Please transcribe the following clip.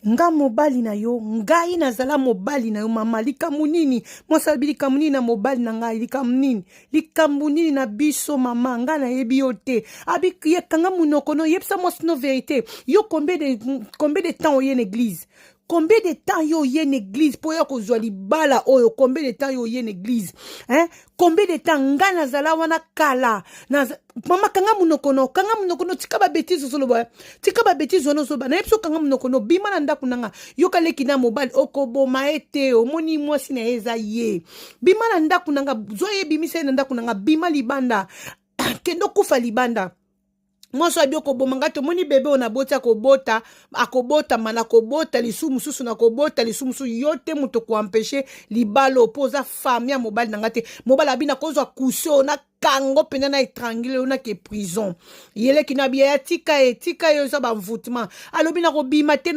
Nga mobali na yo, ngai nazala mobali na yo. Mama, likambo nini? Mwasi alobi: "Likambo nini na mobali na ngai? Likambo nini? Likambo nini na biso? Mama, ngai nayebi yo te." Abi ye: "Kanga monoko no, yebisa mwasi no vérité. Yo, combien de temps oye na église? Combien de temps yo oye na église mpo oya kozwa libala oyo? Combien de temps yo oye na église, hein? Combien de temps ngai nazala wana kala?" Mama, kanga monoko no, kanga monoko no, tika babêtises ozoloba, tika babêtises wana ozoloba. Nayebi so, kanga monoko no, bima na ndako na nga. Yoka, leki na mobali, okoboma ye te. Omoni, mwasi na ye eza ye. Bima na ndako na nga, zwa ye, bimisa ye na ndako na nga, bima libanda, kende okufa libanda. Mwasi abi: "Okoboma ngai. Tomoni bebe oyo naboti, akobota, akobotama, nakobota lisu mosusu, nakobota lisu mosusu. Yo te moto koempêcher libala oyo, mpo oza famille ya mobali na ngai te." Mobali abi: "Nakozwa kusi oyo, nakango mpenza, na étrangle oyo, nake prison." Yeleki na abi: "Ya, tika ye, tika ye, eza bamvoutement." Alobi: "Nakobima te."